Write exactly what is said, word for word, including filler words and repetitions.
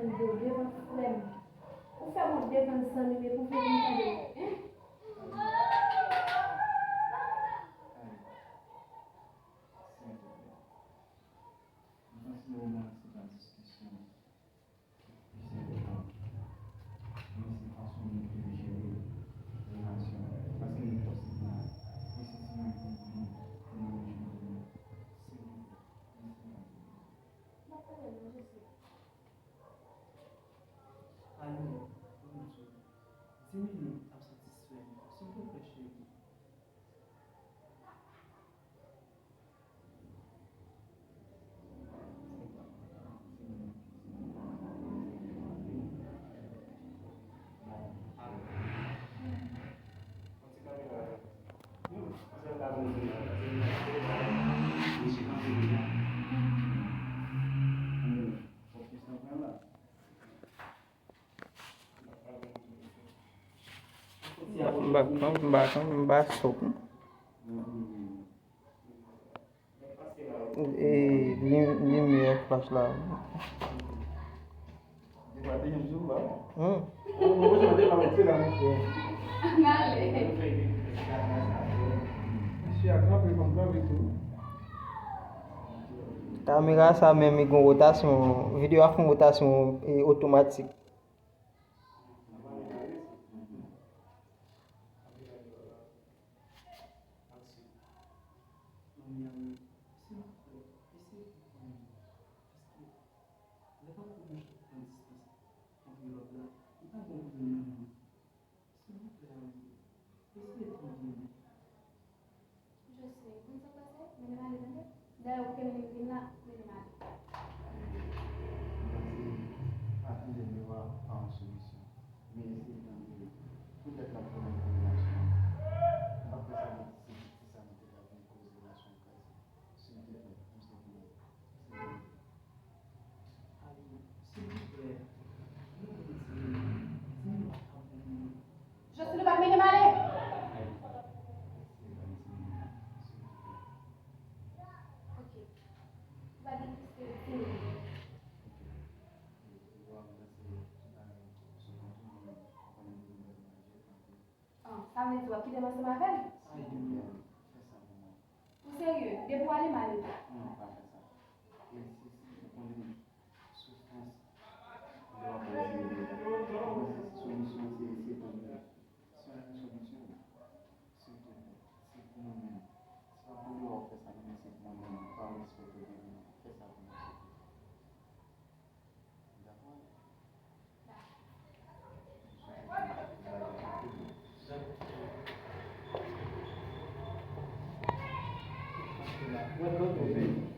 Devan frè m. Ou fè m wont devan zanmi m epi w vin vin tande, hein? Silvouplè. Mwen panse moman an se pa diskisyon ki pi enpòtan, men se fason nou te jere relasyon an. Paske nou twò sentimantal. Mwen santi m ap di nou pou nou rejwenn nou. Silvouplè. Mèsi anpil. M ap tande nou, José. Alò, bonjou. Di m nou ap satisfè m, silvouplè, cheri. M pa, m pa, m pa, m pa sòp non. E, lim-, limyè flach la. Hmm. Kamera sa menm, li gen wotasyon, videyo a fè yon wotasyon, e, otomatik. Aksyon. Manmi a Wi, silvouplè, eseye konprann li. Paske lè w ap pran yon chak pran distans antre lòt la, li pa bon pou nou menm non. Silvouplè, Wi, eseye tande li. José, konn sa k pase? Mennen m ale, tande. Dayè, ou kenbe m vin la, mennen m ale. Mwen panse pa plizyè mwa pa yon solisyon. Men eseye tande li. Poutèt l ap pwoblèm pou relasyon an. M p ap fè sa, men se ti sa nou te ka vin koze relasyon an kraze. Silvouplè, m santi m. Silvouplè. José, nou pa mennen m ale? Ok. Ou pa gen plis ke dis minit. Ah, sa vle di w ap kite m ansanm avè l? Ou serye? Depi w ale, m ale. Non, pa fè sa. E si, si, ou konnen soufrans lè w ap rezime. Mwen panse solisyon se, se tann li. Si w gen solisyon, silvouplè, se pou mwen menm. Se pa pou lè w ap fè sa, men se pou mwen menm. Pa respekte mwen, fè sa pou mwen, silvouplè. Dakò? Mwen kontan.